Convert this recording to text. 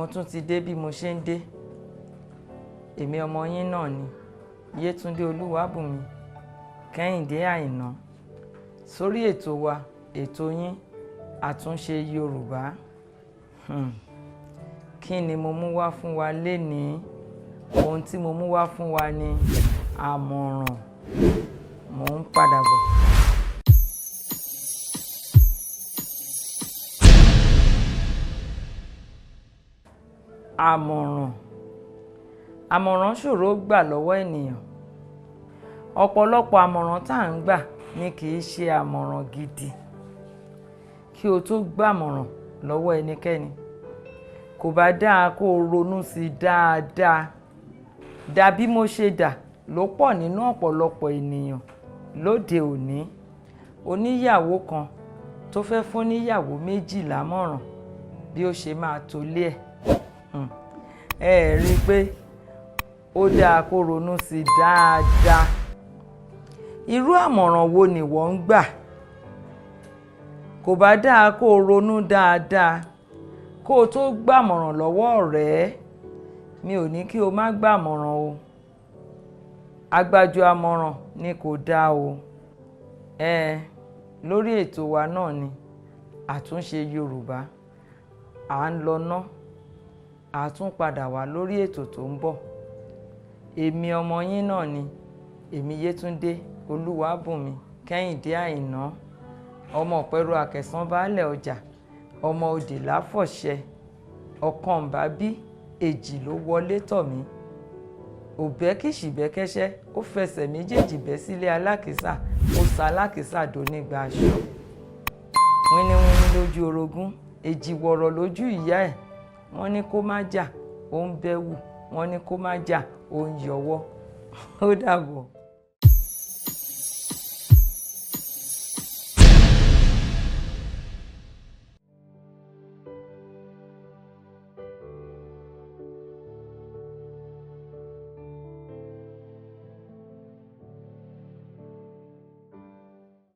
Mo tún ti dé bí mo ṣe ń dé. Èmi ọmọ yín náà ni, Yétúndé Olúwàbùnmi Kẹ́hìndé Àìná, sórí ètò wa, ètò yín, Àtúnṣe Yorùbá. Kí ni mo mú wá fún wa lénìí? Ohun tí mo mú wá fún wa ni àmọ̀ràn. Mò ń padà bọ̀. Àmọ̀ràn. Àmọ̀ràn ṣòro gbà lọ́wọ́ ènìyàn. Ọ̀pọ̀lọpọ̀ àmọ̀ràn tá à ń gbà ni kì í ṣe àmọ̀ràn gidi. Kí o tó gbàmọ̀ràn lọ́wọ́ ẹnikẹ́ni, kò bá dáa kó o ronú sí i dáadáa. Dà bí mo ṣe dà ló pọ̀ nínú ọ̀pọ̀lọpọ̀ ènìyàn lóde òní. Oníyàwó kan tó fẹ́ fún níyàwó méjì lámọ̀ràn bí ó ṣe máa tolé ẹ̀. Ẹ rí i pé ó dáa kó ronú sí i dáadáa. Irú àmọ̀ràn wo ni ìwọ ń gbà? Kò bá dáa kó o ronú dáadáa kó o tó gbàmọ̀ràn lọ́wọ́ ọ̀rẹ́. Mi ò ní kí o má gbàmọ̀ràn o. Agbájú àmọ̀ràn ni kò dáa o. Lórí ètò wa náà ni Àtúnṣe Yorùbá. À ń lọ ná, a tún padà wá lórí ètò tó ń bọ̀. Èmi ọmọ yín náà ni, èmi Yétúndé Olúwàbùnmi Kẹ́hìndé Àìná, ọmọ Ọ̀pẹ̀rọ̀ Àkẹsàn baálẹ̀ ọjà, ọmọ òdì láfọ̀ṣẹ, ọ̀kànbábí èjì ló wọlé tọ̀ mí. Òbẹ́kìṣìbẹ́kẹ́ṣẹ́ ó fẹsẹ̀ méjèèjì bẹ́ sílé alákìísà, ó sa alákìísà dónígbà aṣọ. Wíníwíní lójú orogún, èjì wọ̀rọ̀ lójú ìyá ẹ̀. Wọ́n ní kó má jà, ó ń bẹ́wù. Wọ́n ní kó má jà, ó ń yọwọ́. Ó dàbọ̀.